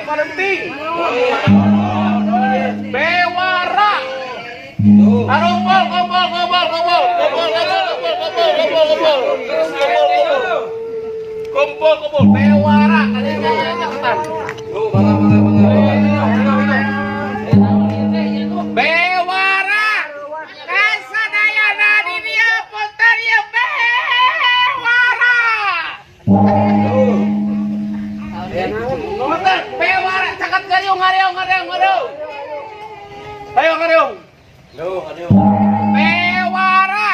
parenting. Bewara. Arumpol, kumpul, kumpul, kumpul, kumpul, kumpul, kumpul, kumpul, kumpul, kumpul, kumpul, kumpul, bewara. Kalian jangan caketan. Bewara. Kasadayana di dieu punten ieu bewara. Punten, bewara caket ngariung ngariung ngariung ngariung. Ayo ngariung. Bewara.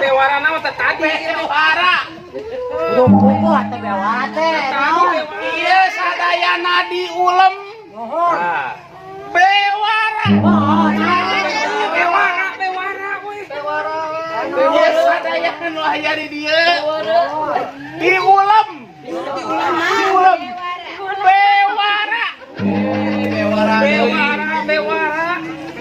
Bewara naon teh tadi? Bewara. Kumpul teh bewara teh. Naon? Ieu sadayana diulem. Nuhun. Bewara. Oh, Bewara, bewara we. Ieu sadayana nu aya di dieu. Diulem. Diulem. Bewara. Bewara, bewara.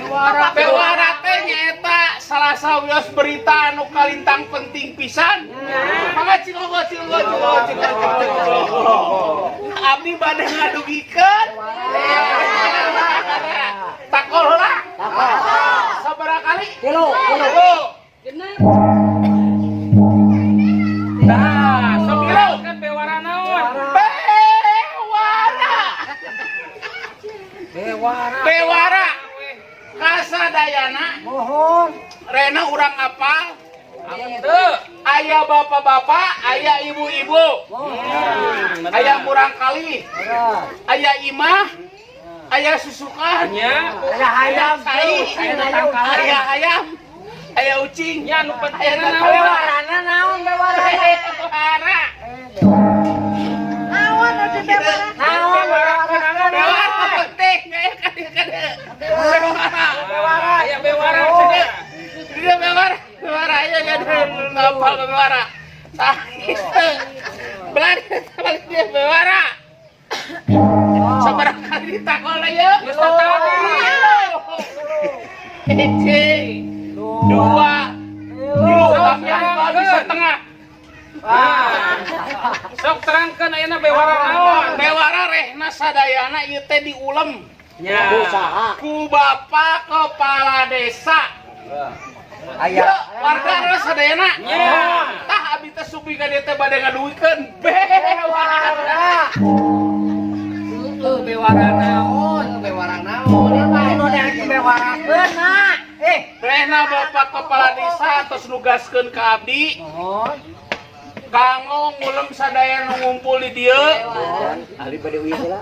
Bewara. Bewara teh nyaeta salah sawios berita anu kalintang penting pisan. Mangga cilogo cilogo cilogo cilogo cilogo. Abdi bade ngadugikeun. Takol heula. Sabaraha kali? Tilu, tilu. Tilu. Nah, sok Tilu. kan bewara naon? Bewara. Bewara. Bewara. Kasadayana Mohon. Rena urang apal? Teu. Aya bapak-bapak, aya ibu-ibu, aya murang kali, aya imah, aya susukan, Nya. Aya hayam. Tai, aya hayam, aya ucing, Nya nu penting aya naon? Bewarana naon bewarana? Bewara. Naon atuh bewara? Naon bewara? Bewara penting, aya kade kade. Bewara. Bewara, aya bewara. Dia bewara, bewara ayo ya ngapal bewara. Tah, itu. Balik balik dia bewara. Sabaraha kali ditakol ya? Geus tadi. Hiji, dua, tilu, tapi setengah. Sok terangkeun ayeuna bewara naon? Bewara rehna sadayana ieu teh diulem Nya. Usaha. ku Bapak Kepala Desa. Aya. Ya, warga reh sadayana. Nya. Tah abi teh supi ka dieu teh bade ngaduikeun bewara. Bewara naon? Bewara naon? Nu dibewarakeun na. Eh. Rehna Bapak Kepala Desa tos nugaskeun ka abdi Mohon. kanggo ngulem sadaya nu ngumpul di dieu. Ahli pada uyuh heula.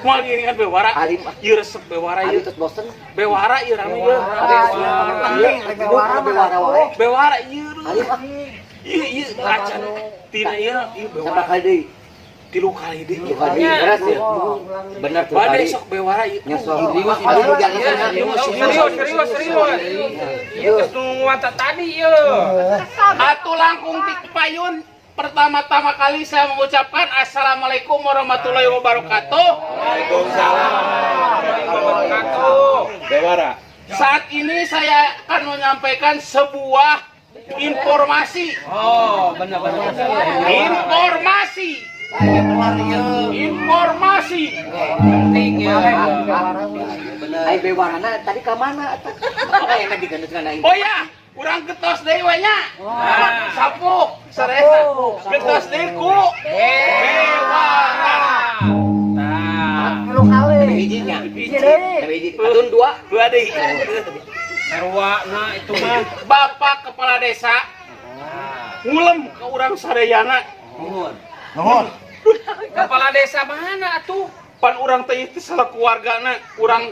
Moal ngiringan bewara. Ahli. Ieu resep bewara Ahli ieu. terus bosen. Bewara ieu rame ieu. Penting bewara Bewara wae. Bewara ieu. Ahli ah. Ieu ieu acan tina ieu ieu Sabaraha bewara kali deui? Tilu kali deui. Tilu kali beres ya. Bener tilu Bade kali. sok bewara ieu. Nya sok. Ahli nu jangan Serius, serius, serius. Ieu geus nungguan tadi ieu. Atuh langkung ti payun, pertama-tama kali saya mengucapkan assalamualaikum warahmatullahi wabarakatuh. Wabarakatuh. Bewara. Saat ini saya akan menyampaikan sebuah informasi. Oh, benar benar. Informasi. Informasi. Penting ya. Ai bewarana tadi ka mana eta? Aya digendutkeun aing. Oh ya, urang getos deui we nya. Nah. Sapuk, sareta. Getos deui ku bewara. Nah, Tilu kali. Hijinya. Hiji deui. Tapi hiji. Atun dua. Dua deui. Sarua na itu mah. Bapak Kepala Desa ngulem ke urang sadayana. Nuhun. Nuhun. Kepala desa mana atuh? Pan urang teh itu salah keluargana, urang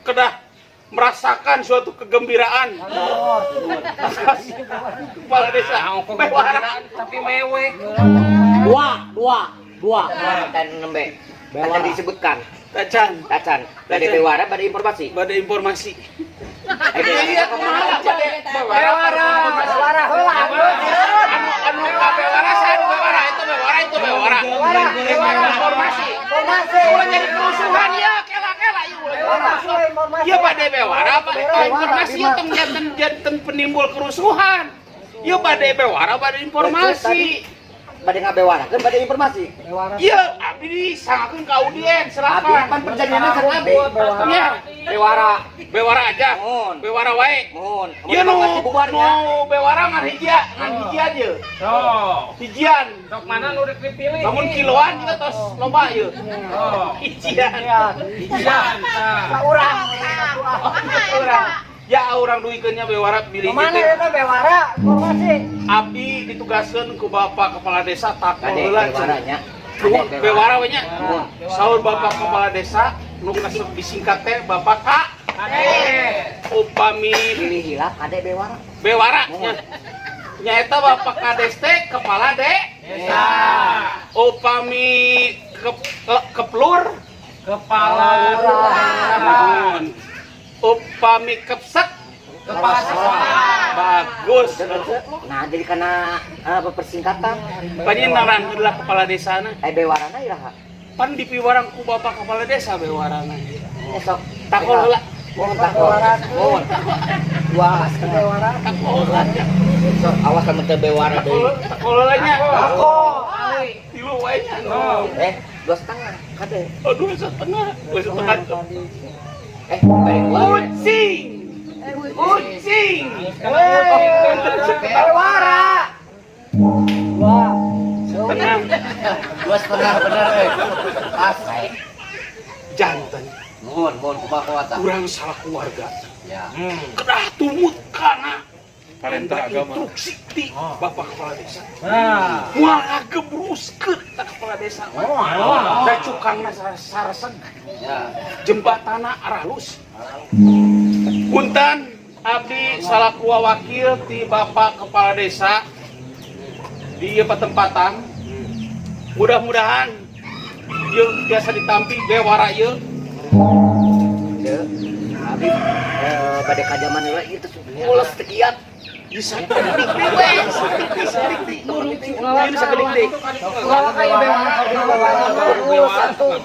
kedah merasakan suatu kegembiraan atas kepala desa. Nah, kok Bewara. tapi mewek. Dua, dua, dua. Dan nembe. Tacan disebutkan. Tacan. Tacan. Bade bewara bade informasi. Bade informasi. Ai Iya, kumaha bade bewara? Bewara heula atuh. Anu anu ka bewara saha nu bewara itu bewara itu bewara. Bewara, bewara. Informasi. Informasi. Ulah jadi kerusuhan ya, kela-kela ieu ulah jadi kerusuhan. Informasi. Iya bade bewara, bade informasi Bewara, tong janten janten penimbul kerusuhan. Ieu bade bewara, bade informasi. Bade ngabewarakeun, bade informasi. Iya, abdi disangakeun ka audien, Abdi silakan. Pan perjanjianna sareng abdi. Ya, Bewara. Bewara aja. Mohon. Bewara wae. Mohon. Ieu nu Pasti bubarnya. Nu bewara ngan hijian, ngan hijian ye. Sok. Hijian. Sok mana nu rek dipilih? Lamun kiloan juga tos loba ye. Oh. Hijian. Hijian. Tah. Urang. Urang. Ya urang duikeun nya bewara bilih Mana teh. eta bewara? Informasi. Abdi ditugaskeun ku Bapak Kepala Desa takol Kade heula. bewaranya. Nuhun, bewara we nya. Nuhun. Saur Bapak Kepala Desa nu kasep disingkat teh Bapak K. Kade. Upami Pilih hilap kade bewara. bewara nya. Nyaeta Bapak Kades teh kepala de Desa. Upami keplur Kepala. Nuhun. Upami kepsek Kepala sekolah. Bagus. Nah, jadi karena apa persingkatan? Panyenaran heula kepala desana. Eh, bewarana iraha? Pan dipiwarang ku Bapak Kepala Desa bewarana. Esok. Takol heula. Mohon takol. Mohon. 2,5. Takol heula. Sok awas lamun teu bewara deui. Takol heula nya. Takol. 3 wae nya. Oh. Eh, 2,5 kade. Oh, 2,5. 2,5. Eh, balik wae. Kucing. Kucing. Bewara. Dua. Tenang. 2,5 bener euy. Pas. Janten. Mohon, mohon kumaha kumaha tah. Kurang salah keluarga. Ya. Kedah tumut kana Perintah agama. Instruksi ti Bapak Kepala Desa. Nah. Moal ngagebruskeun ta kepala desa mah. Oh. Da cukangna sareseg. Ya. Jembatana aralus. Punten, abdi salaku wakil ti Bapak Kepala Desa di ieu patempatan. Mudah-mudahan ieu biasa ditampi bewara ieu. Ceu, abi bade ka jaman heula ieu teh mules teu kiat. Bisa sakedik deui we, sakedik deui, sakedik deui. Ini sakedik deui. Satu.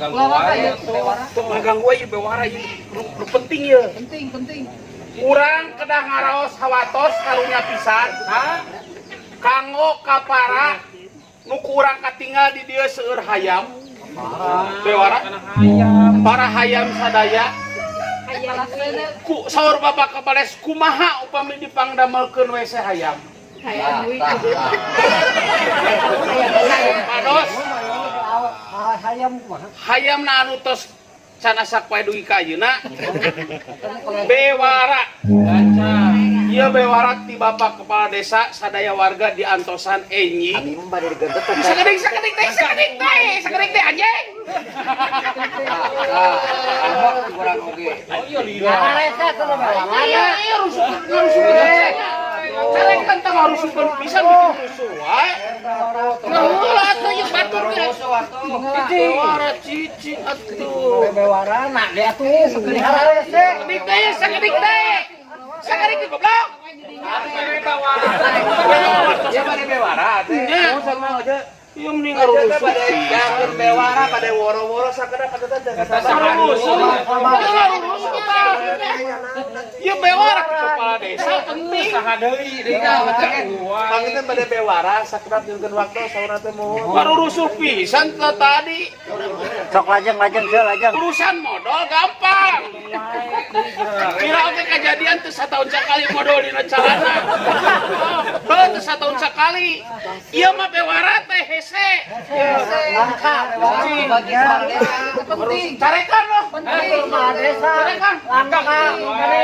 Tong ngaganggu ieu bewara ieu nu penting ieu. Penting, penting. Urang kedah ngaraos hawatos karunya pisan. Kanggo kapara nu kurang katinggal di dieu seueur hayam. Bewara. Para hayam sadaya ku saur Bapak Kepala Desa, kumaha upami dipangdamelkeun WC hayam? Pados Hayam kumaha? Hayam na anu tos can asak poe dugi ka ayeuna bewara. Ieu bewara ti Bapak Kepala Desa sadaya warga diantosan enyi. Abi mah bade digentet. Sakedik sakedik teh, sakedik teh, sakedik teh, anjing. Abah kurang oge. Ngaresa tuh bewara. Iya, iya, rusuh ngarusuhkeun. Celeng tentang ngarusuhkeun pisan, bikin rusuh wae. Nah, atuh ieu batur ge. Bewara cicing atuh. Bewara nak dia tuh sakedik ngarese. Sakedik teh, sakedik teh. Sakedik teh, goblok. Ya bade bewara teh. Nya. Mun sama aja. Ieu mending ngarusuh. Bade bewara bade woro-woro sakedah kata teh. Ngarusuh. Ngarusuh tah. Ieu bewara ti kepala desa penting. Saha deui deui Panginten bade bewara sakedap nyungkeun waktu saurna teh mohon. Baru rusuh pisan teh tadi. Sok lajeng lajeng seuh lajeng. Urusan modal gampang. Kira oke kejadian tuh setahun sekali modal dina calana. Heuh, teu setahun sekali. Ieu mah bewara teh hese. Langka bewara. Bagi kepala desa. Penting. Carekan loh. Penting kepala desa. Carekan. Langka kene.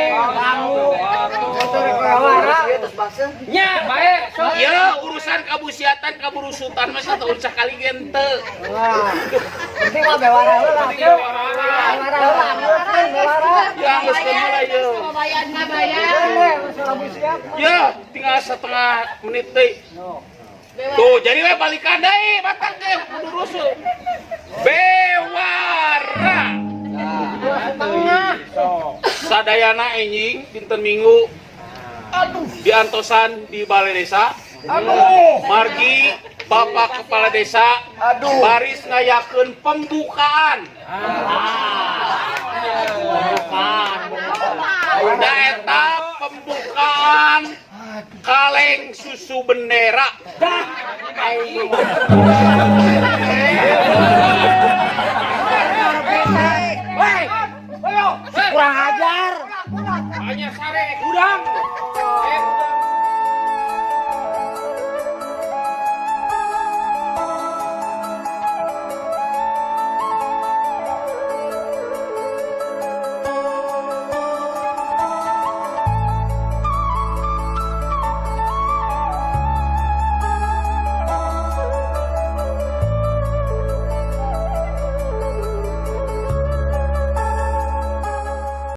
Motor bewara. Ieu terus bangsa. Nya, bae. Sok. Ya urusan kabusiatan kaburusutan mah setahun sekali gente. Wah. Penting mah bewara heula. Bewara heula. Bewara. Ya geus heula ieu. Heuh, masalah siap. Ya tinggal setengah menit deui. Tuh, jadi we balikan deui batak teh kudu rusuh. Bewara. Sadayana enjing dinten Minggu. Aduh, diantosan di balai desa. Aduh, margi Bapak Kepala Desa. Aduh, baris ngayakeun pembukaan. Da eta pembukaan kaleng susu bendera. Aing. Woi, kurang ajar. Hanya sare urang.